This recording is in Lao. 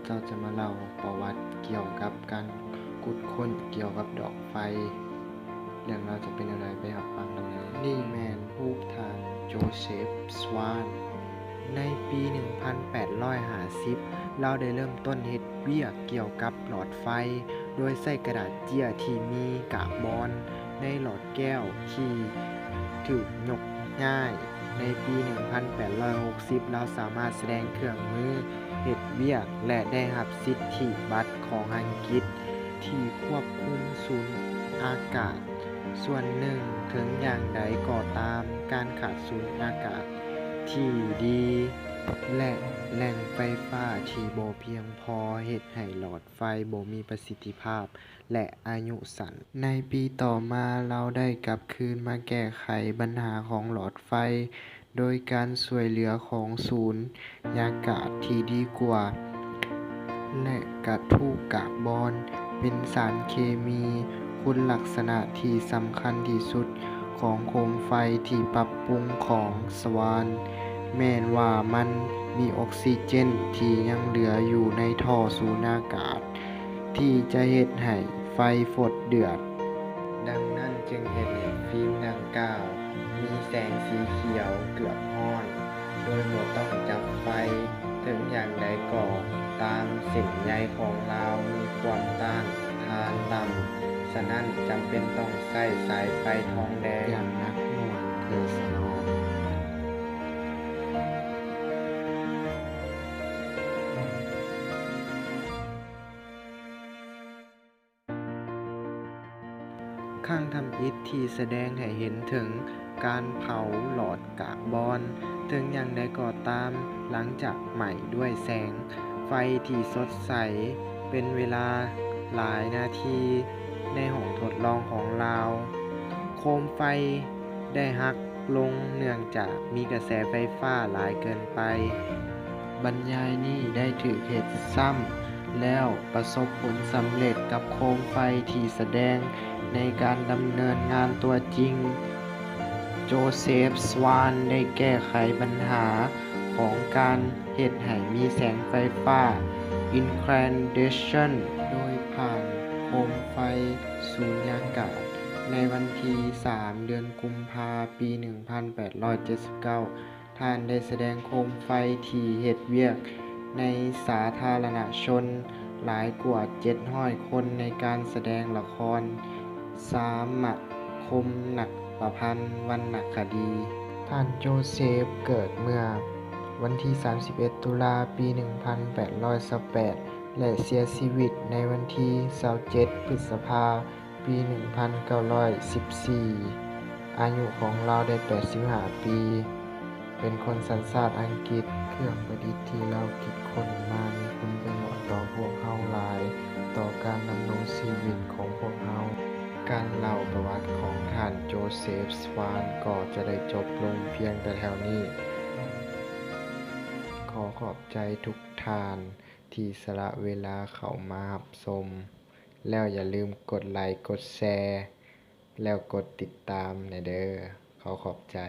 ເຈົ້າຈະມາເລົ່າປະຫວັດກ່ຽວກັບການຂຸດຄົ້ນກ່ຽວກັບຫຼອດໄຟ. ເລື່ອງລາວຈະເປັນແນວໃດ ໄປຮັບຟັງກັນເລີຍ. ນີ້ແມ່ນຮູບທ່ານໂຈເຊຟ ສະຫວານ. ໃນປີໜຶ່ງພັນແປດຮ້ອຍຫ້າສິບ ລາວໄດ້ເລີ່ມຕົ້ນເຮັດວຽກກ່ຽວກັບຫຼອດໄຟ ໂດຍໃຊ້ກະດາດເຈ້ຍທີ່ມີກາບອນໃນຫຼອດແກ້ວທີ່ຖືກຍົກຍ້າຍ. ໃນປີໜຶ່ງພັນແປດຮ້ອຍຫົກສິບ ລາວສາມາດສະແດງເຄື່ອງມືເຮັດວຽກ ແລະ ໄດ້ຮັບສິດທິບັດຂອງອັງກິດທີ່ຄວບຄຸມສູນອາກາດສ່ວນໜຶ່ງ. ເຖິງຢ່າງໃດກໍຕາມ, ການຂາດສູນອາກາດທີ່ດີ ແລະ ແຫຼ່ງໄຟຟ້າທີ່ບໍ່ພຽງພໍ ເຮັດໃຫ້ຫຼອດໄຟບໍ່ມີປະສິດທິພາບ ແລະ ອາຍຸສັ້ນ. ໃນປີຕໍ່ມາ, ລາວໄດ້ກັບຄືນມາແກ້ໄຂບັນຫາຂອງຫຼອດໄຟ ໂດຍການຊ່ວຍເຫຼືອຂອງສູນຍາກາດທີ່ດີກວ່າ ແລະ ກະທຸກາບອນ ເປັນສານເຄມີຄຸນລັກສະນະທີ່ສຳຄັນທີ່ສຸດຂອງໂຄມໄຟທີ່ປັບປຸງຂອງສະຫວານ ແມ່ນວ່າມັນມີອົກຊີເຈນທີ່ຍັງເຫຼືອຢູ່ໃນທໍ່ສູນອາກາດ ທີ່ຈະເຮັດໃຫ້ໄຟຟົດເດືອດ. ດັ່ງນັ້ນຈຶ່ງເຮັດໃຫ້ຟິມດັ່ງກ່າວມີແສງສີຂຽວເກືອບຮ້ອນ ໂດຍບໍ່ຕ້ອງຈັບໄຟ. ເຖິງຢ່າງໃດກໍຕາມ, ເສັ້ນໃຍຂອງລາວມີຄວາມຕ້ານທານຕ່ຳ, ສະນັ້ນຈຳເປັນຕ້ອງໃຊ້ສາຍໄຟທອງແດງຢ່າງໜັກໜ່ວງເພື່ອສະໜອງ. ຄັ້ງທຳອິດທີ່ສະແດງໃຫ້ເຫັນເຖິງການເຜົາຫຼອດກາບອນ. ເຖິງຢ່າງໃດກໍຕາມ, ຫຼັງຈາກໄໝ້ດ້ວຍແສງໄຟທີ່ສົດໃສເປັນເວລາຫຼາຍນາທີໃນຫ້ອງທົດລອງຂອງລາວ, ໂຄມໄຟໄດ້ຫັກລົງເນື່ອງຈາກມີກະແສໄຟຟ້າຫຼາຍເກີນໄປ. ບັນຍາຍນີ້ໄດ້ຖືກເຮັດຊ້ຳ ແລ້ວປະສົບຜົນສຳເລັດກັບໂຄມໄຟທີ່ສະແດງໃນການດຳເນີນງານຕົວຈິງ. ໂຈເຊຟ ສະຫວານ ໄດ້ແກ້ໄຂບັນຫາຂອງການເຮັດໃຫ້ມີແສງໄຟຟ້າ incandescent ໂດຍຜ່ານໂຄມໄຟສູນຍາກາດ. ໃນວັນທີສາມ ເດືອນກຸມພາ ປີໜຶ່ງພັນແປດຮ້ອຍເຈັດສິບເກົ້າ ທ່ານໄດ້ສະແດງໂຄມໄຟທີ່ເຮັດວຽກໃນສາທາລະນະຊົນຫຼາຍກວ່າເຈັດຮ້ອຍຄົນ ໃນການສະແດງລະຄອນສາມະຄົມນັກປະພັນວັນນະຄະດີ. ທ່ານໂຈເຊຟເກີດເມື່ອວັນທີສາມສິບເອັດ ຕຸລາ ປີໜຶ່ງພັນແປດຮ້ອຍຊາວແປດ ແລະ ເສຍຊີວິດໃນວັນທີຊາວເຈັດ ພຶດສະພາ ປີໜຶ່ງພັນເກົ້າຮ້ອຍສິບສີ່ ອາຍຸຂອງລາວໄດ້ແປດສິບຫ້າປີ, ເປັນຄົນສັນຊາດອັງກິດ. ເຄື່ອງປະດິດທີ່ລາວຄິດຄົ້ນມາມີຄຸນປະໂຫຍດຕໍ່ພວກເຮົາຫຼາຍ, ຕໍ່ການດຳລົງຊີວິດຂອງພວກເຮົາ. ການເລົ່າປະຫວັດຂອງທ່ານໂຈເຊຟ ສະຫວານ ກໍຈະໄດ້ຈົບລົງພຽງແຕ່ແຖວນີ້. ຂໍຂອບໃຈທຸກທ່ານທີ່ສະຫຼະເວລາເຂົ້າມາຮັບຊົມ. ແລ້ວຢ່າລືມກົດໄລ, ກົດແຊ ແລ້ວກົດຕິດຕາມແດ່ເດີ. ຂໍຂອບໃຈ.